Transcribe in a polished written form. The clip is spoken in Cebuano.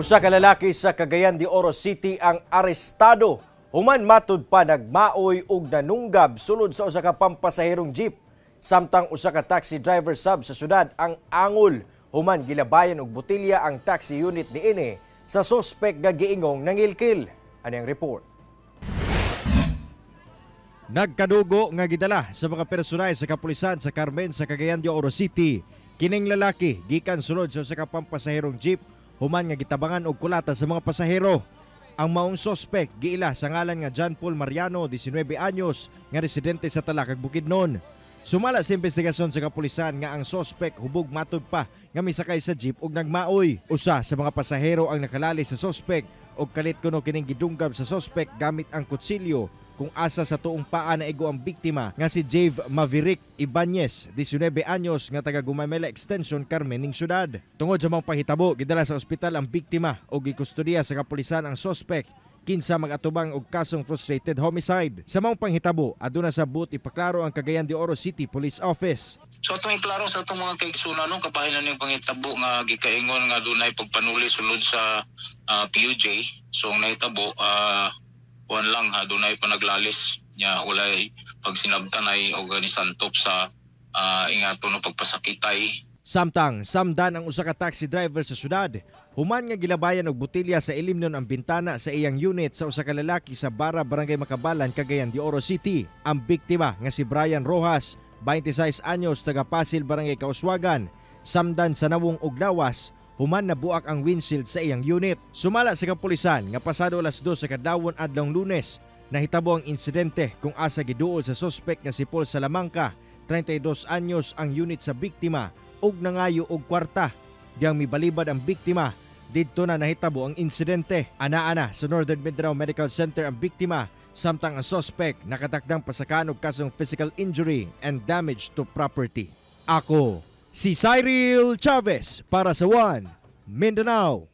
Usa ka lalaki sa Cagayan de Oro City ang arestado human matud pa nagmaoy ug nanunggab sulod sa usa ka pampasaherong jeep. Samtang usa ka taxi driver sab sa syudad ang angol human gilabayan og botelya ang taxi unit niini sa suspek nga giingong nangilkil. Ani ang report. Nagkadugo nga gidala sa mga personay sa kapulisan sa Carmen sa Cagayan de Oro City. Kining lalaki gikan sulod sa usa ka pampasaherong jeep human nga gitabangan og kulata sa mga pasahero. Ang maong sospek giila sa ngalan nga John Paul Mariano, 19 anyos, nga residente sa Talakag, Bukidnon. Sumala sa investigasyon sa kapulisan nga ang sospek hubog matud pa nga misakay sa jeep ug nagmaoy. Usa sa mga pasahero ang nakalali sa sospek og kalit kuno kining gidunggab sa sospek gamit ang kutsilyo kung asa sa tuong paa na igo ang biktima nga si Jave Maverick Ibanez, 19 anyos, nga taga Gumamela Extension, Carmen ning syudad. Tungod sa mga panghitabo, gidala sa ospital ang biktima ug gikustodiya sa kapulisan ang sospek kinsa mag-atubang og kasong frustrated homicide. Sa maong panghitabo, aduna sa buot ipaklaro ang Cagayan de Oro City Police Office. So atong iklaro sa atong mga kaigsunan no, kabahin na ning panghitabo nga gikaingon nga dunay pagpanuli sulod sa PUJ. So ang nahitabo, kuan lang ha, dunay panaglalis nya, walay pagsinabtan ay og nisantop sa ingato no pagpasakitay. Samtang samdan ang usa ka taxi driver sa syudad human nga gilabayan og botelya sa ilimnon ang bintana sa iyang unit sa usa ka lalaki sa Bara, Barangay Makabalan, Cagayan de Oro City. Ang biktima nga si Brian Rojas, 26 anyos, taga Pasil, Barangay Kauswagan, samdan sa nawong og lawas human nabuak ang windshield sa iyang unit. Sumala sa kapulisan nga pasado alas 2 sa kadlawon adlong Lunes nahitabo ang insidente kung asa giduol sa suspek nga si Paul Salamanca, 32 anyos, ang unit sa biktima ug nangayo og kwarta. Diyang mibalibad ang biktima, didto na nahitabo ang insidente. Ana-ana sa Northern Mindanao Medical Center ang biktima, samtang ang suspek nakatakdang pasakan og kasong physical injury and damage to property. Ako si Cyril Chavez para sa One Mindanao.